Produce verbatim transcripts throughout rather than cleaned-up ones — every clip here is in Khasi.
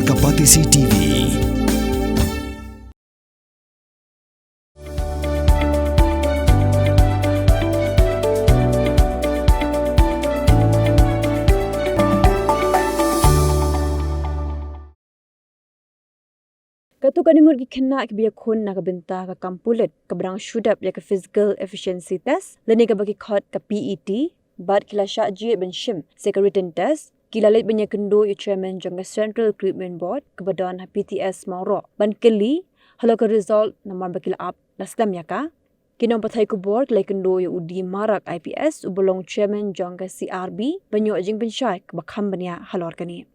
Ka Batesi T V. Katto katne ngut ki khynnah kiba ïakhun na ka bynta ka kam pulit kaba dang shu dep ïa ka physical efficiency test lane kaba ki khot ka P E T, bad ki la shah jied ban shim sa ka written test, ki la leit ban ïakynduh ïa u chairman jong ka Central Recruitment Board kaba don ha P T S Mawroh ban kylli halor ka result, namar ba ki la ap la slem ïa ka. Ki nongpathai khubor ki la ïakynduh ïa u D Marak I P S uba long chairman jong ka C R B ban ïoh jingpynshai kaba kham bniah halor kane.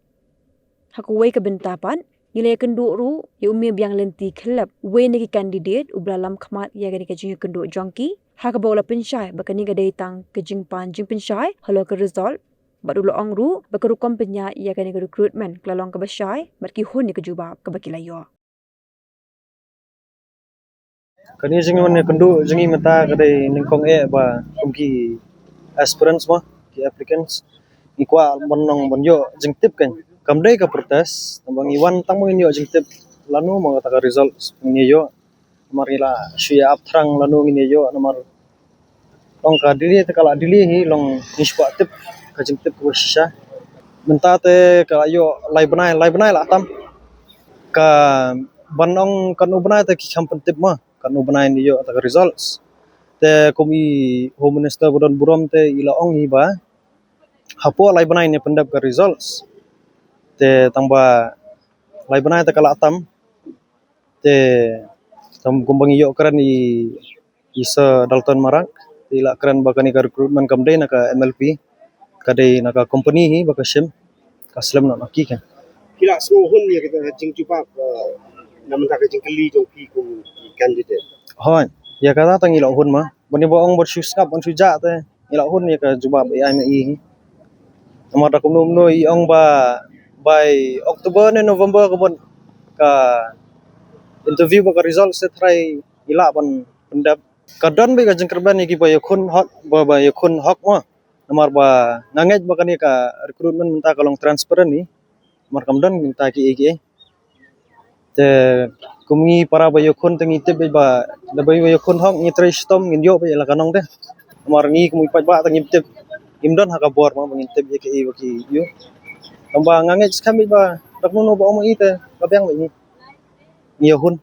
Ha kawei ka bynta pat, ngi la ïakynduh ruh ïa u Myrbiang Lynti Khyllep, uwei na ki candidate uba la lam khmat ïa kane ka jingïakynduh jong ki, ha kaba u la pynshai ba kane ka dei tang ka jingpan jingpynshai halor ka result, bad u la ong ruh ba ka rukom pynïaid ïa kane ka recruitment ka la long kaba shai bad ki hun ïa ka jubab kaba ki la ïoh. Kane jingwan ïakynduh jong ngi mynta ka dei nyngkong eh ba kum ki aspirants mo, ki applicants, ngi kwah ban long ban ïoh jingtip kan. Kam dei ka protest, tang ba ngi wan tang ba ngin ïoh jingtip lano mo kata ka result ngin ïoh. Namar ngi la shu ïa ap thrang lano ngin ïoh, namar long ka delay te ka la delay hi, long ngi shu kwah tip ka jingtip kaba shisha. Mynta te ka la ïoh lai bnai, lai bnai la tam. Ka ban ong katno bnai te ki kham pyntip mo, katno bnai ngin ïoh kata ka results. Te kum i Home Minister ba don burom te i la ong hi ba hapoh lai bnai ngin pyndep ka results. Te tang ba lai bnai te ka la tam. Te tam kumba ngi ïoh kren i, i Sir Dalton Marak, te i la kren ba kane ka recruitment kam dei na ka M L P, ka dei na ka company hi ba ka shim, ka slem noh na ki kan. Ki la sngew hun ïa ka jingjubab, eh, na bynta ka jingkylli jong phi kum ki candidate? Hooid, ïa kata tang ngi la hun ma. Ban ïa ba ong ban shu sngap ban shu jah te ngi la hun ïa ka jubab ai ma i. Namar da kumno kumno i ong ba by October ne November ka ban ka interview ba ka result se trai i lah ban pyndep. Ka don ba ka jingkyrmen ïa ki ba ïakhun hok, ba, ba ïakhun hok ma. Namar ba nga ngeit ba kane ka recruitment mynta ka long transparent ni. Namar kam don mynta ki ei ki ei. Te kum ngi para ba ïakhun te ngi tip ba da ba ïakhun hok ngi trei shitom ngin ïoh ba ïa la ka nong te. Namar ngi kum ngi paidbah te ngim tip, ngim don ha ka bor ma ba ngin tip ïa ki ei ba ki ïoh. Tang ba nga ngeit skhem ba da kumno ba ong i te ka biang ba ngi, ngi ïakhun.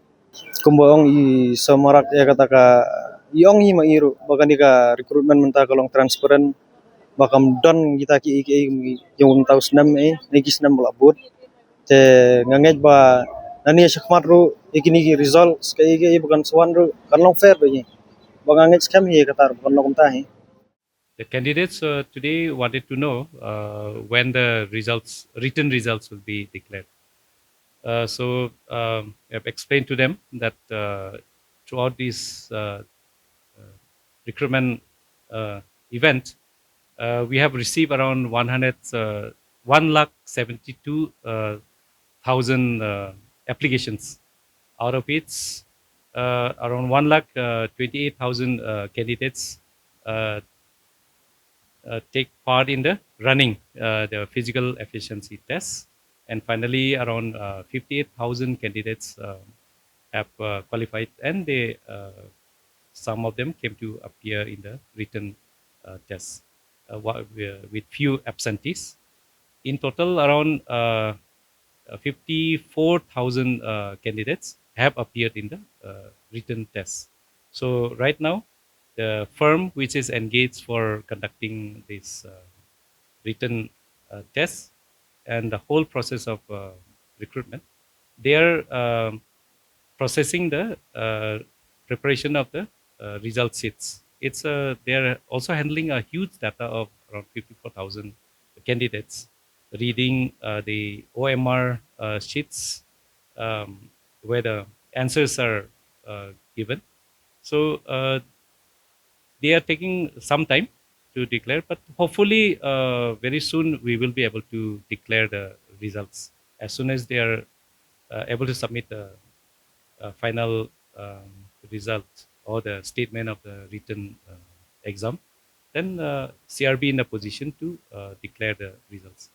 Kumba ong i Sir Marak ïa kata ka, i ong hi ma i ruh ba kane ka recruitment mynta ka long transparent, ba kam don kita ki ei ki ei ïa mynta u snem ei ne ki snem ba la bud. Te nga ngeit ba nane shakhmat ruh ïa kine ki results ka ei ka ei ba kan sa wan ruh kan long fair ba hi. Ba nga ngeit skhem hi kata ruh ba kan long kumta hi. The candidates, uh, today wanted to know, uh, when the results, written results, will be declared. Uh, so, um, I've explained to them that, uh, throughout this, uh, uh, recruitment, uh, event, uh, we have received around one hundred, uh, one lakh seventy-two, uh, thousand, uh, applications, out of which, uh, around one lakh, uh, twenty-eight thousand, uh, candidates, uh, uh, take part in the running, uh, the physical efficiency test. And finally, around, uh, fifty-eight thousand candidates, uh, have, uh, qualified, and they, uh, some of them came to appear in the written, uh, test, uh, wa-, wi-, with few absentees. In total, around, uh, uh, fifty-four thousand, uh, candidates have appeared in the, uh, written test. So right now, the firm which is engaged for conducting this, uh, written, uh, test and the whole process of, uh, recruitment, they are, um, processing the, uh, preparation of the, uh, result sheets. It's, uh, they are also handling a huge data of around fifty-four thousand candidates, reading, uh, the O M R, uh, sheets, um, where the answers are, uh, given. So, uh, they are taking some time to declare, but hopefully, uh, very soon we will be able to declare the results. As soon as they are, uh, able to submit the, uh, final, um, result or the statement of the written, uh, exam, then, uh, C R B in a position to, uh, declare the results.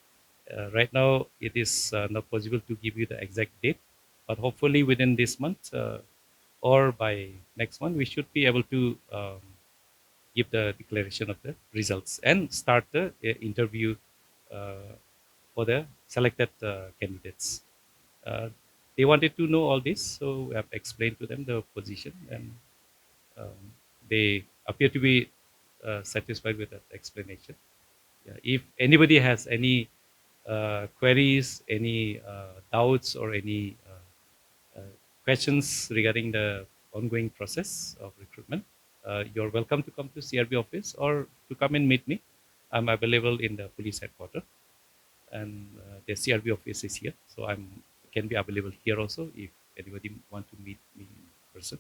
Uh, right now, it is uh, not possible to give you the exact date, but hopefully within this month uh, or by next month, we should be able to um, give the declaration of the results and start the uh, interview uh, for the selected uh, candidates. Uh, they wanted to know all this, so we have explained to them the position, and um, they appear to be uh, satisfied with that explanation. Yeah, if anybody has any uh, queries, any uh, doubts, or any uh, uh, questions regarding the ongoing process of recruitment, uh, you're welcome to come to C R B office or to come and meet me. I'm available in the police headquarters, and uh, the C R B office is here, so I'm can be available here also if anybody want to meet me in person.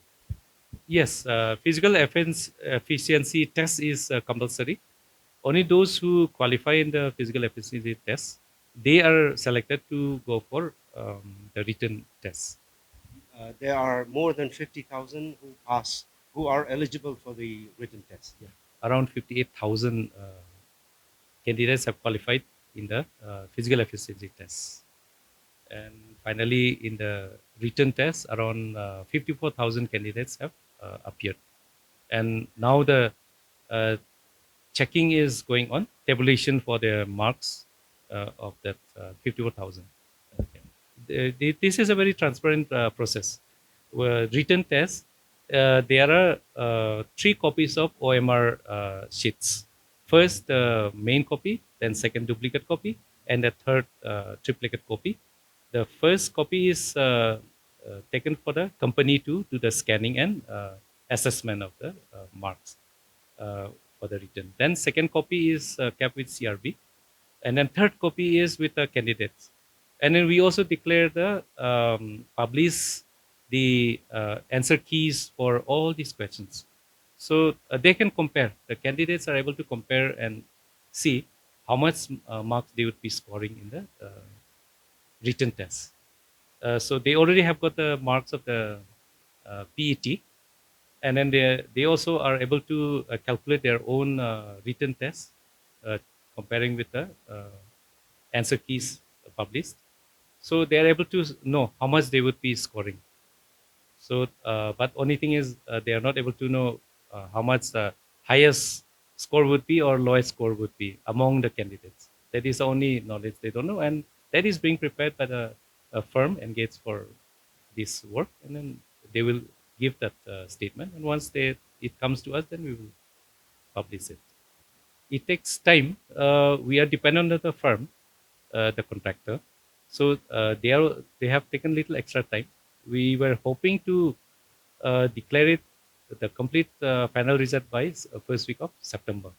Yes, uh, physical effic- efficiency test is uh, compulsory. Only those who qualify in the physical efficiency test, they are selected to go for um, the written test. Uh, there are more than fifty thousand who pass, who are eligible for the written test. Around fifty-eight thousand uh, candidates have qualified in the uh, physical efficiency test. And finally, in the written test, around uh, fifty-four thousand candidates have uh, appeared. And now the uh, checking is going on, tabulation for the marks uh, of that uh, fifty-four thousand. Okay. The- the- This is a very transparent uh, process. Where written test, uh, there are uh, three copies of O M R uh, sheets. First, the main copy, then second duplicate copy, and the third uh, triplicate copy. The first copy is uh, uh, taken for the company to do the scanning and uh, assessment of the uh, marks uh, for the written. Then second copy is uh, kept with C R B, and then third copy is with the candidates. And then we also declare the um, publish the uh, answer keys for all these questions. So uh, they can compare. The candidates are able to compare and see how much uh, marks they would be scoring in the uh, written test. Uh, so they already have got the marks of the uh, P E T, and then they they also are able to uh, calculate their own uh, written test, uh, comparing with the uh, answer keys published. So they are able to s- know how much they would be scoring. So, uh, but only thing is uh, they are not able to know uh, how much the highest score would be or lowest score would be among the candidates. That is the only knowledge they don't know, and that is being prepared by the uh, firm engaged for this work, and then they will give that uh, statement. And once they it comes to us, then we will publish it. It takes time. Uh, we are dependent on the firm, uh, the contractor. So uh, they are they have taken little extra time. We were hoping to uh, declare it the complete uh, final result by s- uh, first week of September.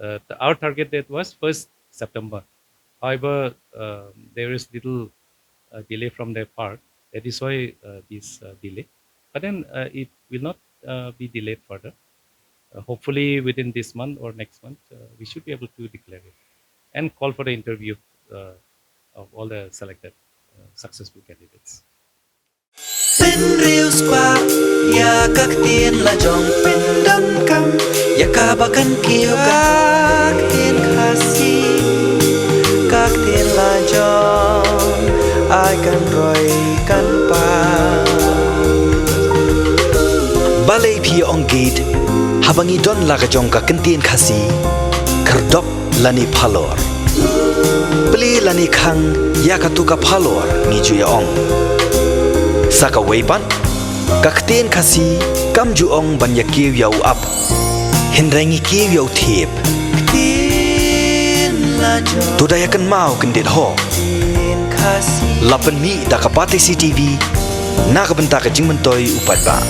Uh, the, our target date was first September. However, um, there is little uh, delay from their part. That is why uh, this uh, delay. But then uh, it will not uh, be delayed further. Uh, hopefully, within this month or next month, uh, we should be able to declare it and call for the interview uh, of all the selected uh, successful candidates. Pynriewspah ïa ka ktien la jong, pyndonkam ïa kaba kan kiew ka ktien Khasi. Ka ktien la jong ai kan roi kan pas. Balei phi ong gate haba ngi don la ka jong ka ktien Khasi? Khyrdop lane phalor, plie lane khang ïa katu ka phalor, ngi ju ïa ong. Sa kawei pat, ka ktien Khasi kam ju ong ban ïa kiew ïa u ap, hynrei ngi kiew ïa u thiep. To da ïa kynmaw kyndit ho. La pynmih da ka Batesi TV na ka bynta ka jingmyntoi u paidbah.